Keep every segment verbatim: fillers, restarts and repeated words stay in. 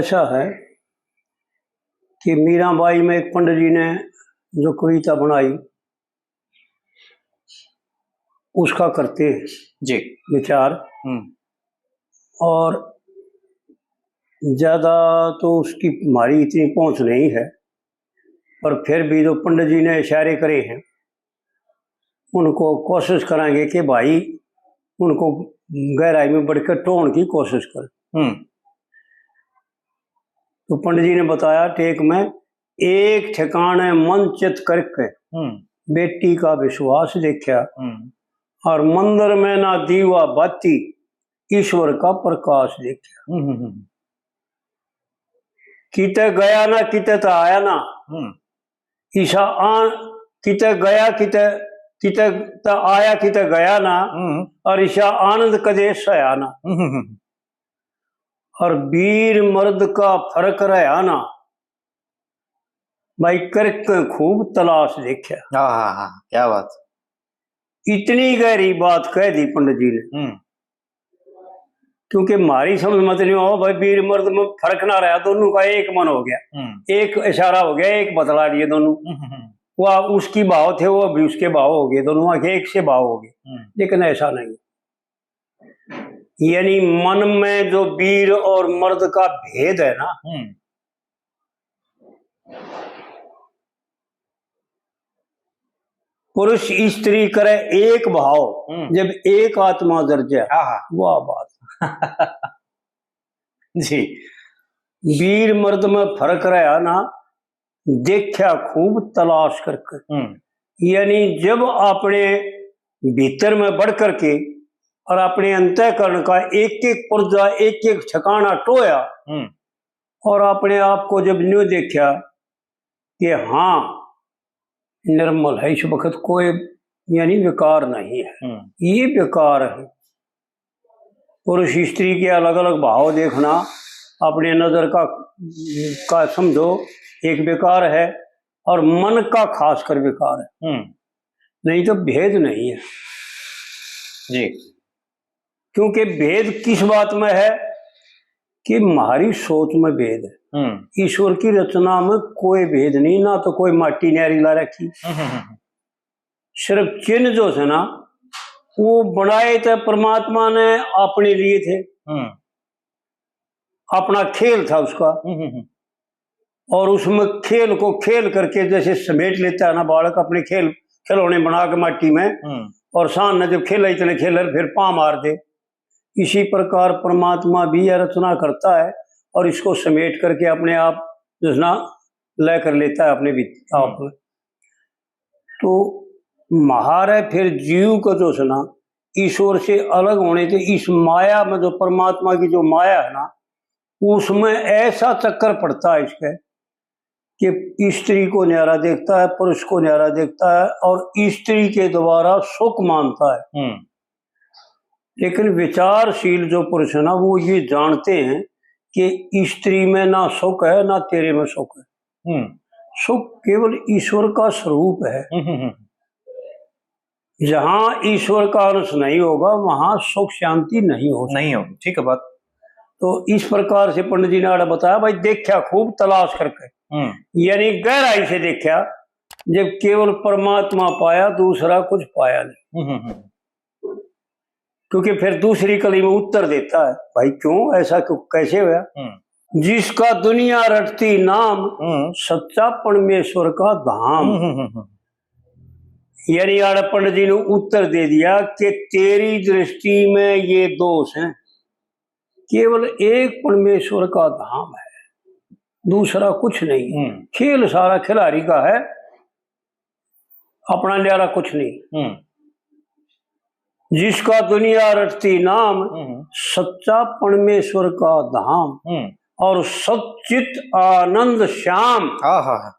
ऐसा है कि मीराबाई में एक पंडित जी ने जो कविता बनाई, उसका करते हैं जी। विचार। हम्म। और ज़्यादा तो उसकी हमारी इतनी पहुंच नहीं है, पर फिर भी जो पंडित जी ने इशारे करे हैं, उनको कोशिश करेंगे कि भाई, उनको गहराई में बढ़ के टोहण की कोशिश कर। हम्म। तो पंडित जी ने बताया, टेक में एक ठिकाने मन चित करके हम्म। बेटी का विश्वास देखा हम्म। और मंदिर में ना दीवा बाती, ईश्वर का प्रकाश देखा। हम्म, हम्म, हम्म। किते गया ना, किते तो आया ना। हम्म। ईसा आन-, किते गया, किते, किते तो आया, किते गया ना। हम्म। और ईसा आनंद कदे सया ना। हम्म, हम्म, हम्म। और वीर मर्द का फर्क रहा ना। भाई, करके खूब तलाश देखा। हाँ, हाँ, हाँ, क्या बात। इतनी गहरी बात कह दी पंडित जी ने। हम्म। क्योंकि हमारी समझ मत नहीं हो भाई, वीर मर्द में फर्क ना रहा, दोनों का एक मन हो गया, हम्म। एक इशारा हो गया, एक बतला लिए दोनों। हम्म, हम्म, हम्म। वह उसकी भाव थे, वो भी उसके भाव हो गए, दोनों के एक से भाव हो गए। हम्म। लेकिन ऐसा नहीं, यानी मन में जो वीर और मर्द का भेद है ना, हम्म। पुरुष स्त्री करे एक भाव, हम्म। जब एक आत्मा दर्जा। हाँ, हाँ। वाह बात। जी। वीर मर्द में फर्क रहा ना, देखा खूब तलाश करके। हम्म। यानी जब अपने भीतर में बढ़ करके और अपने अंतःकरण का एक एक पुर्जा, एक एक ठिकाना टोया, हम्म। और अपने आप को जब न्यू देखा कि हाँ, निर्मल है, इस वक्त कोई यानी विकार नहीं है, हम्म। ये विकार है। पुरुष स्त्री के अलग-अलग भाव देखना, अपने नजर का, का समझो एक विकार है, और मन का खास कर विकार है। हम्म। नहीं तो भेद नहीं है। जी। क्योंकि भेद किस बात में है कि हमारी सोच में भेद है। हम्म। ईश्वर की रचना में कोई भेद नहीं, ना तो कोई माटी न्यारी ला रखी। हम्म, हम्म, हम्म। सिर्फ चिन्ह जो है ना, वो बनाए तो परमात्मा ने अपने लिए थे। हम्म। अपना खेल था उसका। हम्म, हम्म, हम्म। और उसमें खेल को खेल करके जैसे समेट लेता है ना बालक, अपने खेल, खिलौने बना के माटी में, हम्म। और शान ने जब खेला इतने खेल, फिर पाँ मार दे। इसी प्रकार परमात्मा भी यह रचना करता है और इसको समेट करके अपने आप जो है ना लय कर लेता है अपने भीत-, आप में। तो म्हारे फिर जीव को जो है ना ईश्वर से अलग होने से इस माया में, जो परमात्मा की जो माया है ना, उसमें ऐसा चक्कर पड़ता है इसके कि स्त्री को न्यारा देखता है, पुरुष को न्यारा देखता है और स्त्री के द्वारा सुख मानता है। हम्म। लेकिन विचारशील जो पुरुष है ना, वो ये जानते हैं कि स्त्री में ना सुख है, ना तेरे में सुख है। हम्म। सुख केवल ईश्वर का स्वरूप है। हम्म, हम्म, हम्म। जहाँ ईश्वर का अंश नहीं होगा, वहाँ सुख शांति नहीं हो सकती। नहीं होगी, ठीक है बात। तो इस प्रकार से पंडित जी ने आड़ा बताया, भाई, देखा खूब तलाश करके, हम्म। यानी गहराई से देखा, जब केवल परमात्मा पाया, दूसरा कुछ पाया नहीं। हम्म, हम्म, हम्म। क्योंकि फिर दूसरी कली में उत्तर देता है, भाई, क्यों ऐसा, क्यों, कैसे होया? हम्म। जिसका दुनिया रटती नाम, हम्म। सच्चा परमेश्वर का धाम। हम्म, हम्म, हम्म, हम्म। यानी आड़ा पंडित जी ने उत्तर दे दिया कि तेरी दृष्टि में ये दोष हैं, केवल एक परमेश्वर का धाम है, दूसरा कुछ नहीं। हम्म। खेल सारा खिलाड़ी का है, अपना न्यारा कुछ नहीं। हम्म। जिसका दुनिया रटती नाम, हम्म। सच्चा परमेश्वर का धाम, हम्म। और सच्चित आनंद श्याम। आहा।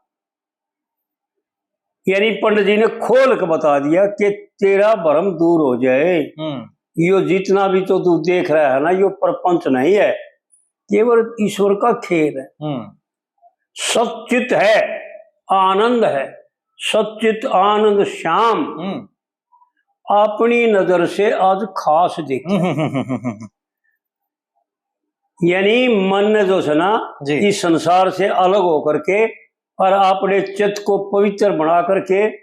यानी पंडित जी ने खोल के बता दिया कि तेरा भरम दूर हो जाए। हम्म। यो जितना भी तो तू देख रहा है ना, यो प्रपंच नहीं है, केवल ईश्वर का खेल है। हम्म। सच्चित है, आनंद है, सच्चित आनंद श्याम। हम्म। अपनी नजर से आज खास देखे। हम्म, हम्म, हम्म, हम्म, हम्म। यानी मन ने जो है ना, जी। इस संसार से अलग होकर के और अपने चित्त को पवित्र बना करके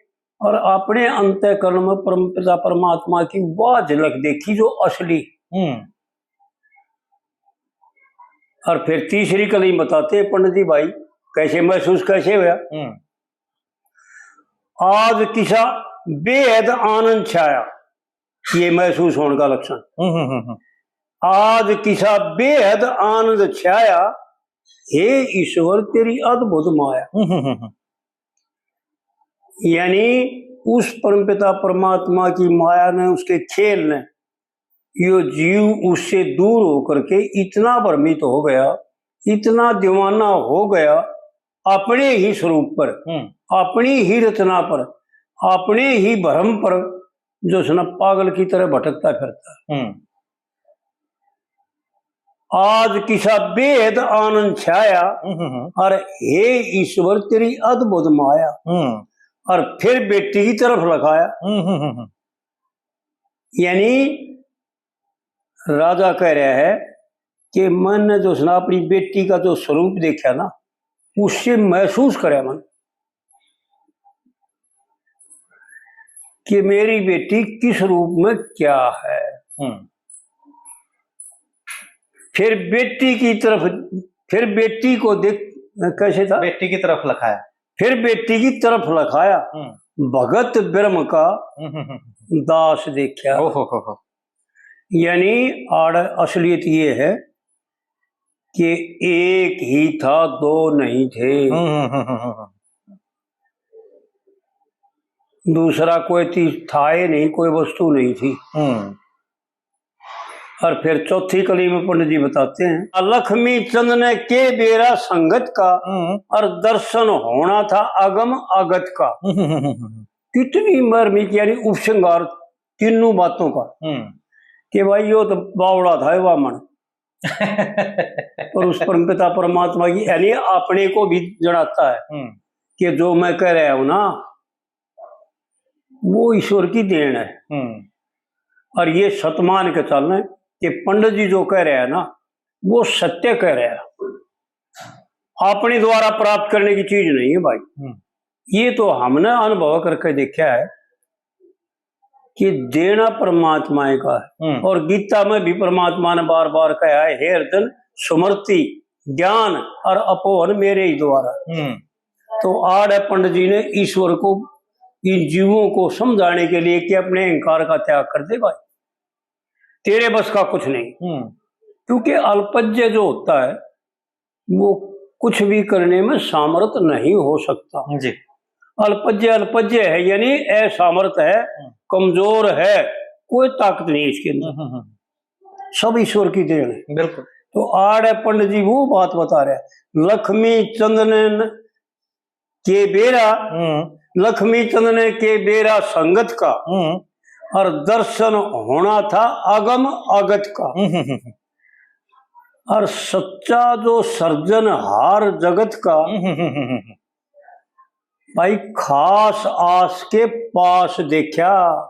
और अपने अंतःकरण में परमपिता परमात्मा की वह झलक देखी जो असली। हम्म। और फिर तीसरी कली बताते हैं पंडित जी भाई, कैसे महसूस कैसे हुआ। हम्म। आज किसा बेहद आनंद छाया, ये महसूस होने का लक्षण। हम्म, हम्म, हम्म, हम्म। आज किसा बेहद आनंद छाया, हे ईश्वर तेरी अद्भुत माया। हम्म, हम्म, हम्म, हम्म। यानी उस परमपिता परमात्मा की माया ने, उसके खेल ने, यो जीव उससे दूर होकर के इतना भ्रमित हो गया, इतना दीवाना हो गया अपने ही स्वरूप पर, हम्म। अपनी ही रचना पर, अपने ही भ्रम पर, जो है ना, पागल की तरह भटकता फिरता है। हम्म। आज किसा बेहद आनंद छाया, हम्म, हम्म, हम्म। और हे ईश्वर तेरी अद्भुत माया। हम्म। और फिर बेटी की तरफ लखाया। हम्म, हम्म, हम्म, हम्म। यानी राजा कह रहा है कि मैंने जो है ना अपनी बेटी का जो स्वरूप देखा ना, उससे महसूस करे मन कि मेरी बेटी किस रूप में क्या है। हम्म। फिर बेटी की तरफ, फिर बेटी को देख, कैसे था? बेटी की तरफ लखाया। फिर बेटी की तरफ लखाया। हम्म। भगत ब्रह्म का हम्म, हम्म, हम्म। दास देखा। ओहो हो हो। यानी आड़ असलियत ये है कि एक ही था, दो नहीं थे। हम्म, हम्म, हम्म, हम्म, हम्म। दूसरा कोई चीज था ही नहीं, कोई वस्तु नहीं थी। हम्म। और फिर चौथी कली में पंडित जी बताते हैं, लक्ष्मी चंद ने के बेरा संगत का, हम्म। और दर्शन होना था अगम आगत का। हम्म, हम्म, हम्म, हम्म। कितनी मर्मी की, यानी उपसंहार तीनों बातों का, हम्म। कि भाई यो तो बावड़ा था, ये वामन। पर उस परमपिता परमात्मा की, यानी अपने को भी जनाता है हम्म। कि जो मैं कह रहा हूं ना, वो ईश्वर की देन है। हम्म। और ये सत मान के चलना कि पंडित जी जो कह रहे हैं ना, वो सत्य कह रहे हैं, अपने द्वारा प्राप्त करने की चीज नहीं है भाई। हम्म। ये तो हमने अनुभव करके देखा है कि देना परमात्मा का है। हम्म। और गीता में भी परमात्मा ने बार बार कहा है, "हे अर्जुन, स्मृति, ज्ञान और अपोहन मेरे ही द्वारा।" हम्म। तो आड़ है पंडित जी ने ईश्वर को, इन जीवों को समझाने के लिए कि अपने अहंकार का त्याग कर दे भाई, तेरे बस का कुछ नहीं। हम्म। क्योंकि अल्पज्ञ जो होता है, वो कुछ भी करने में सामर्थ नहीं हो सकता। जी। अल्पज्ञ, अल्पज्ञ है, यानी असामर्थ है, हम्म। कमजोर है, कोई ताकत नहीं इसके अंदर। हम्म, हम्म, हम्म। सब ईश्वर की देन है। बिल्कुल। तो आड़ है पंडित जी वो बात बता रहे हैं, लक्ष्मी चंद ने के बेरा, हम्म। लक्ष्मी चंद ने के बेरा संगत का, हम्म। और दर्शन होना था अगम आगत का। हम्म, हम्म, हम्म। और सच्चा जो सर्जनहार जगत का, हम्म, हम्म, हम्म, हम्म। भाई खास आस के पास देखा।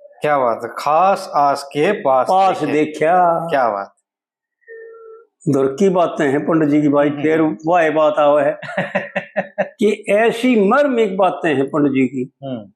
क्या बात है, खास आस के पास पास देखे। देखा। क्या बात। धुर की बातें हैं पंडित जी की भाई, हम्म। फिर वह बात आवे है कि ऐसी मर्मिक बातें हैं पंडित जी की हम्म।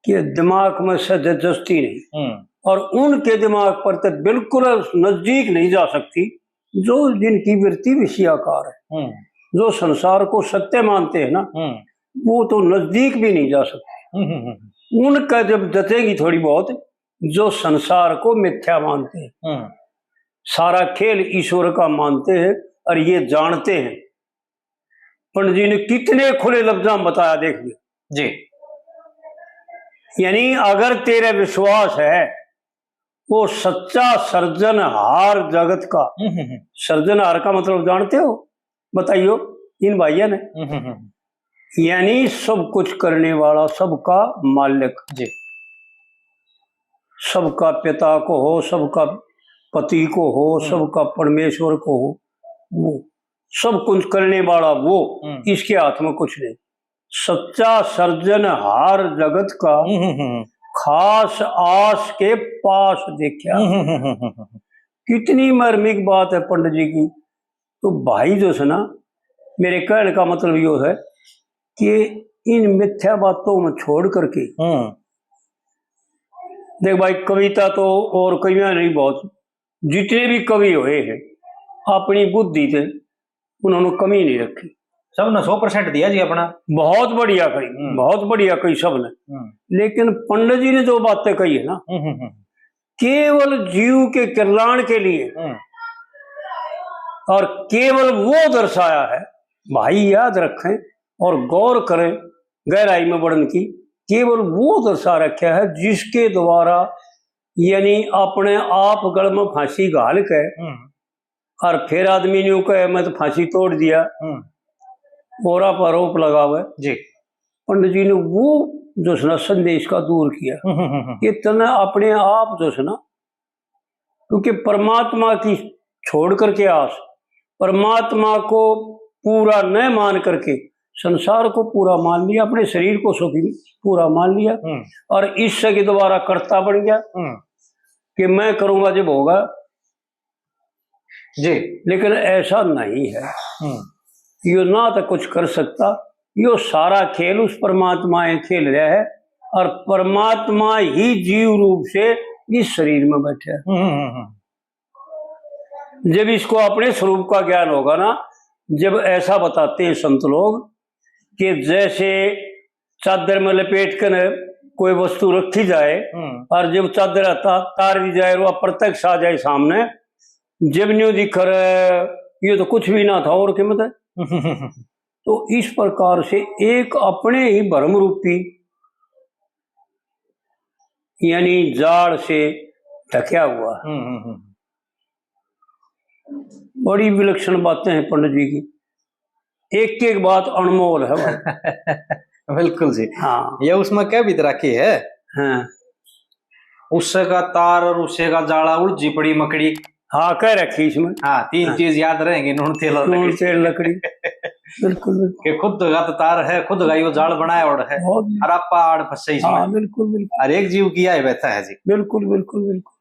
कि दिमाग में से जस्ती नहीं। हम्म। और उनके दिमाग पर तो बिल्कुल नजदीक नहीं जा सकती, जो जिनकी वृत्ति विषयाकार है, हम्म। जो संसार को सत्य मानते हैं ना, हम्म। वो तो नजदीक भी नहीं जा सकते। हम्म, हम्म, हम्म। उनका जब जचेगी थोड़ी बहुत, जो संसार को मिथ्या मानते हैं, हम्म। सारा खेल ईश्वर का मानते हैं और ये जानते हैं। पंडित जी ने कितने खुले लफ्जां में बताया, देख लिया। जी। यानी अगर तेरा विश्वास है, वो सच्चा सर्जनहार जगत का, हम्म, हम्म, हम्म। सर्जनहार का मतलब जानते हो? बताइयो इन भाइयों ने। हम्म, हम्म, हम्म। यानी सब कुछ करने वाला, सबका मालिक। जी। सबका पिता को हो, सबका पति को हो, हम्म। सबका परमेश्वर को हो, वो सब कुछ करने वाला वो, हम्म। इसके हाथ में कुछ नहीं। सच्चा सर्जनहार जगत का, हम्म, हम्म, हम्म। खास आस के पास देखा। हम्म, हम्म, हम्म, हम्म, हम्म। कितनी मार्मिक बात है पंडित जी की। तो भाई जो है ना, मेरे कहने का मतलब यो है कि इन मिथ्या बातों में छोड़ करके, हम्म। देख भाई, कविता तो और कवियां नहीं बहुत, जितने भी कवि हुए हैं, अपनी बुद्धि से उन्होंने कमी नहीं रखी। सबने सौ परसेंट दिया जी अपना। बहुत बढ़िया कही, हम्म। बहुत बढ़िया कही सबने। हम्म। लेकिन पंडित जी ने जो बातें कही है ना, हम्म, हम्म, हम्म। केवल जीव के कल्याण के लिए हम्म। और केवल वो दर्शाया है, भाई याद रखें और गौर करें गहराई में बढ़न की, केवल वो दर्शा रखा है जिसके द्वारा, यानी अपने आप गल में फांसी घाल के हम्म। और फिर आदमी न्यू कहे, "मैं तो फांसी तोड़ दिया।" हम्म। और आप आरोप लगावे। जी। पंडित जी ने वो जो है ना संदेश का दूर किया हम्म, हम्म, हम्म। कि तने अपने आप जो है ना, क्योंकि परमात्मा की छोड़ करके आस, परमात्मा को पूरा न मान करके संसार को पूरा मान लिया, अपने शरीर को सो भी पूरा मान लिया हम्म। और ईश्वर के द्वारा कर्ता बन गया हम्म। कि मैं करूंगा जब होगा। जी। लेकिन ऐसा नहीं है। हम्म। यो ना तो कुछ कर सकता, यो सारा खेल उस परमात्मा ए खेल रहा है और परमात्मा ही जीव रूप से इस शरीर में बैठा है। हम्म, हम्म, हम्म। जब इसको अपने स्वरूप का ज्ञान होगा ना, जब ऐसा बताते हैं संत लोग कि जैसे चादर में लपेट कर कोई वस्तु रखी जाए हम्म। और जब चादर हटा, तार दी जाए और वह प्रत्यक्ष आ जाए सामने, जब न्यू दिख रहा है, ये तो कुछ भी ना था और कीमत है। तो इस प्रकार से एक अपने ही भ्रम रूपी यानी जाल से ढका हुआ। हम्म, हम्म, हम्म। बड़ी विलक्षण बातें हैं पंडित जी की, एक एक बात अनमोल है भाई। बिल्कुल जी। हाँ। ये उसमें कह भी तो रखी है। हाँ। उससे का तार और उससे का जाला, उलझी पड़ी मकड़ी। हाँ, कह रखी इसमें। हाँ, तीन हाँ। चीज याद रहेंगी, नून, तेल और नून, लकड़ी। तेल, लकड़ी। बिल्कुल, बिल्कुल। कि खुद का तो तार है, खुद का यो जाल बनाया और है। बहुत। और आपा आड़ फंसे इसमें। हाँ, बिल्कुल, बिल्कुल। हर एक जीव की यही व्यथा है जी। बिल्कुल, बिल्कुल, बिल्कुल।